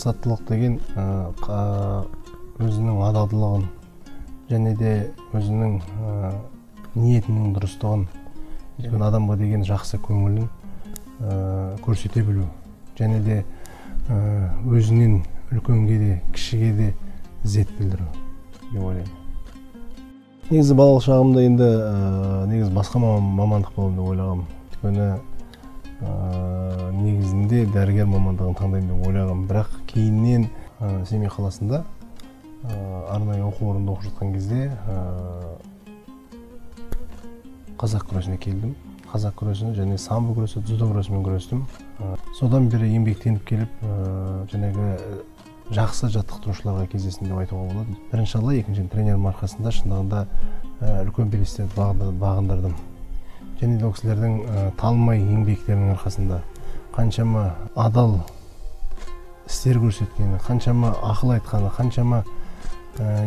Парасаттылық деген өзінің адалдығын және де өзінің ниетінің дұрыстығын, өйткені адамға деген жақсы көңілін көрсете білу және де өзінен үлкенге де кішіге де ізет білдіру деп ойлаймын. Негізі балалық шағымда енді негізі басқа мамандық боламын деп ойлағанмын. Өйткені негізінде дәрігер мамандығын таңдаймын деп ойлағанмын. Бірақ кейіннен Семей қаласында арнайы оқу орнында оқып жатқан кезде қазақ күресіне келдім. Қазақ күресіне және самбо күресі, дзюдо күресімен күрестім. Содан бері еңбектеніп келіп, жаңағы жақсы жаттықтырушыларға кездестім деп айтуға болады. Бірінші Алла, екінші тренерім арқасында шындығында үлкен белестерді бағындырдым. Және де ол кісілердің талмай еңбектерінің арқасында қаншама адал істер көрсеткені, қаншама ақыл айтқаны, қаншама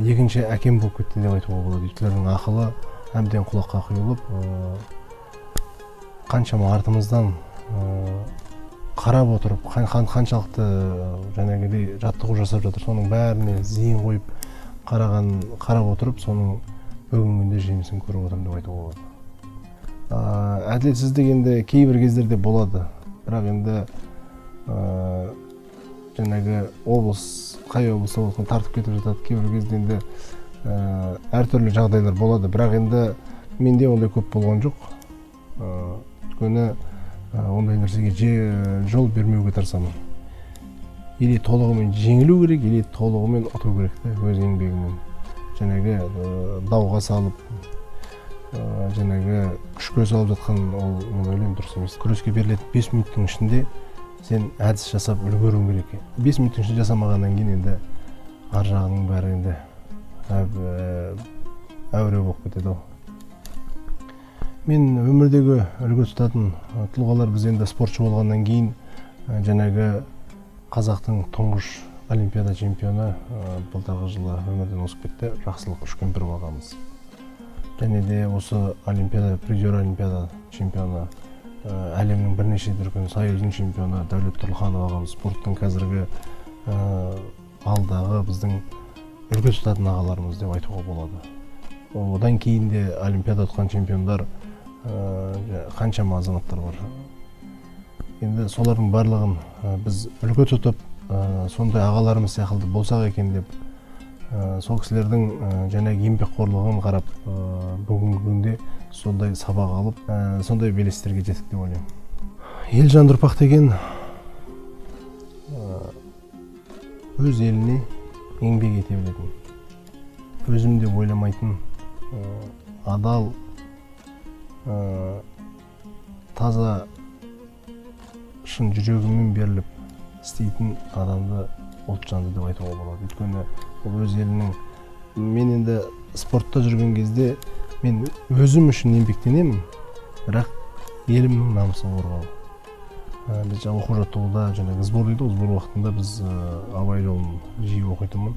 екінші әкем болып кетті деп айтуға болады. Өйткені ақылы әбден құлаққа құйылып, қаншама артымыздан қарап отырып, қаншалықты жаңағыдай жаттығу жасап жатыр, соның бәріне зейін қойып қарап отырып, соның бүгінгі күнде жемісін көріп отырмын деп айтуға болады. Әділетсіздік енді кейбір кездерде болады, бірақ енді жаңағы облыс, қай облыста болсын тартып кетіп жатады, кейбір кезде енді әртүрлі жағдайлар болады, бірақ енді менде ондай көп болған жоқ. Өйткені ондай нәрсеге жол бермеуге тырысамын. Или толығымен жеңілу керек, или толығымен ұту керек те, өз еңбегімен. Жаңағы дауға салып, жаңағы күшке салып жатқан ол, мен ойлаймын, дұрыс емес. Күреске берілетін 5 минуттың ішінде сен әдіс жасап үлгеруің керек. 5 минуттың ішінде жасамағаннан кейін енді ар жағының бәрі енді әуре болып кетеді ау. Мен өмірдегі үлгі тұтатын тұлғалар, біз енді спортшы болғаннан кейін жаңағы қазақтың тұңғыш олимпиада чемпионы былтырғы жылы өмірден озып кетті, Жақсылық Үшкемпіров ағамыз. Және де осы олимпиада, призер олимпиада чемпионы, әлемнің бірнеше дүркін союзының чемпионы Дәулет Тұрлыханов ағамыз, спорттың қазіргі алдағы біздің үлгі тұтатын ағаларымыз деп айтуға болады. Одан кейін де олимпиада ұтқан чемпиондар қаншама азаматтар бар. Енді солардың барлығын біз үлгі тұтып, сондай ағаларымыз сияқты болсақ екен деп, сол кісілердің жаңағы еңбекқорлығын қарап, бүгінгі күнде сондай сабақ алып, сондай белестерге жеттік деп ойлаймын. Елжанды ұрпақ деген өз еліне еңбек ете білетін, өзім деп ойламайтын, адал, таза, шын жүрегімен беріліп істейтін адамды ұлтжанды деп айтуға болады. Өйткені ол өз елінің, мен енді спортта жүрген кезде мен өзім үшін еңбектенемін, бірақ елімнің намысын қорғау. Біз жаңа оқу жаттығуда жаңағы сбор дейді ғой, сбор уақытында біз Абай жолын жиі оқитынмын.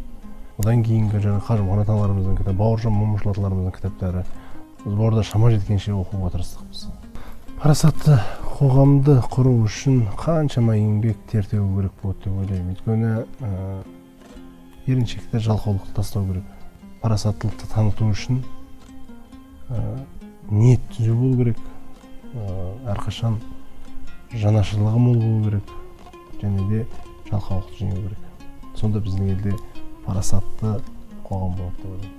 Одан кейінгі жаңағы Қажымұқан аталарымыздың кітабы, Бауыржан Момышұлы аталарымыздың кітаптары, сборда шама жеткенше оқуға тырыстық біз. Парасатты қоғамды құру үшін қаншама еңбек тер төгу керек болады деп ойлаймын. Өйткені еріншекті, жалқаулықты тастау керек. Парасаттылықты таныту үшін ниет түзу болу керек, әрқашан жанашырлығы мол болу керек және де жалқаулықты жеңу керек. Сонда біздің елде парасатты қоғам болады деп ойлаймын.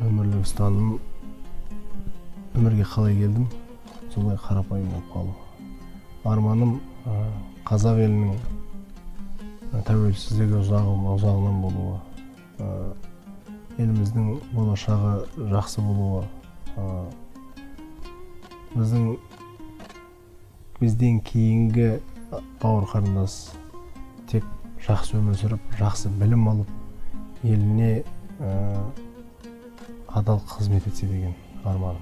Өмірлік ұстанымым, өмірге қалай келдім, солай қарапайым болып қалу. Арманым қазақ елінің тәуелсіздігі ұзағынан болуы, еліміздің болашағы жақсы болуы, біздің бізден кейінгі бауыр қарындас тек жақсы өмір сүріп, жақсы білім алып, еліне адал қызмет етсе деген арманым.